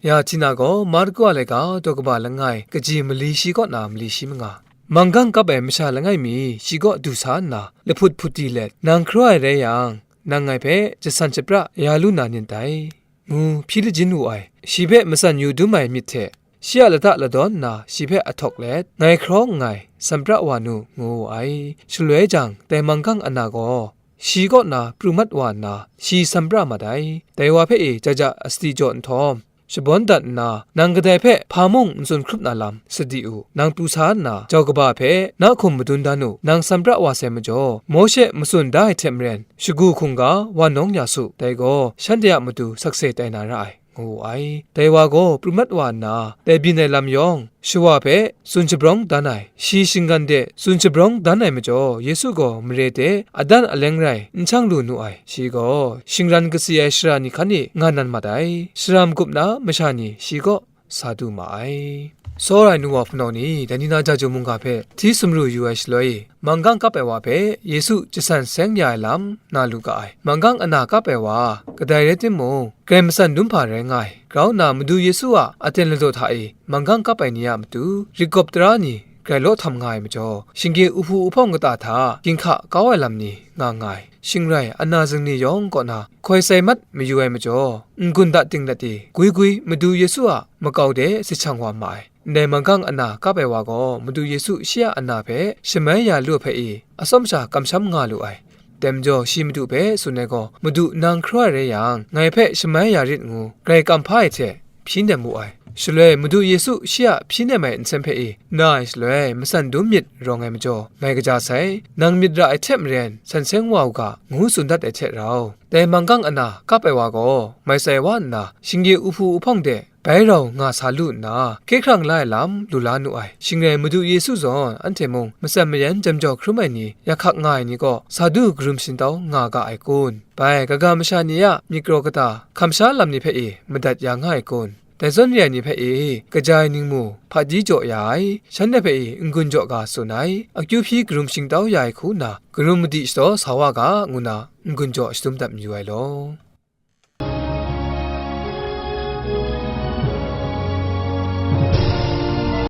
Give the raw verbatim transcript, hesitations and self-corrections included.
Ya Htina gaw Marku a laika daw kaba langai kaji mali shi kaw na mali shi manga, manggang kap ai masha langai mi shi kaw du sa nna, lahput hput di let, "Nang hkra ai rai yang, nang ngai hpe jasan shapra ya lu na nit dai?" ngu hpyi lajin wu ai. Shi hpe matsan yu dum ai myit hte, shi a lata ladawn nna shi hpe ahtawk let, "Ngai hkrawng nngai, san pra wa nu," ngu wu ai. Shaloi jang, dai manggang ana gaw shi kaw na pru mat wa nna, shi san pra mat ai. Dai wa hpe e jaja a sadi jaw nhtawm, shabawn dat nna, "Nang kadai hpe hpa mung n tsun hkrup na lam sadi u. Nang pru sa nna, jau kaba hpe na hkum madun dan u. Nang san pra wa sai majaw, Mawshe matsun da ai hte maren, shagu hkungga wa nawng ya su, dai gaw shanhte a matu sakse tai na ra ai," ngu wu ai. Dai wa gaw pru mat wa nna, dai byin ai lam yawng, shawa hpe tsun shabrawng dan ai, shi shinggan de tsun shabrawng dan ai majaw, Yesu gaw mare de adan aleng rai n shang lu nu ai. Shi gaw shingran kasi ai sara ni hkan e nga nan mat ai. Shara magup na masha ni shi kaw sa du ma ai. Tsawra ai nu wa hpunau ni, dai ni na Jaju mungga hpe hti sumru yu ai shaloi, manggang kap ai wa hpe Yesu jasan seng ya ai lam na lu ga ai. Manggang ana kap ai wa, kadai rai timung, grai matsan dum hpa rai nga ai. Grau nna Madu Yesu a aten ladaw hta e manggang kap ai ni a matu, rit gawp tara ni grai law htam nga ai majaw, shinggyim uhpu uphawng kata hta ginhka kau ai lam ni nga nga ai. Shing rai, ana zingni yawng kaw na hkoi sai mat mayu ai majaw, n-gun dat ting dat e, gwi gwi Madu Yesu a makau de si shang wa ma ai. Ndai manggang ana kap ai wa gaw Madu Yesu shi a ana hpe shamai ya lu hpe e, atsawm sha kamsham nga lu ai. Dai majaw shi Madu hpe tsun ai gaw, "Madu, nang hkra ai rai yang, ngai hpe shamai ya rit," ngu grai kam hpa ai hte hpyi nem wu ai. Shaloi Madu Yesu shi a hpyi nem ai nsen hpe e na ai shaloi, matsan dum myit rawng ai majaw, ngai kaja sai, nang myit ra ai hte maren, san seng wa u ga, ngu tsun dat ai hte rau, dai manggang ana kap ai wa gaw, mai tsai wa nna, shinggyim uhpu uphawng de bai rau nga sa lu nna, hkye hkrang la ai lam lu la nu ai. Shing rai Madu Yesu zawn anhte mung matsan mayan jam jau hkrum ai ni, yak hkak nga ai ni kaw sa du karum shingtau nga ga ai kun? Bai, kaga masha ni a myit karaw kata, hkamsha lam ni hpe e madat ya nga ai kun? Dai zawn re ai ni hpe e, kaja ai ningmu hpaji jaw ya ai, shanhte hpe e n-gun jaw ga tsun ai, akyu hpyi karum shingtau ya ai hku nna, karum madi shadaw sa wa ga, ngu nna n-gun jaw shadum dat mayu ai law.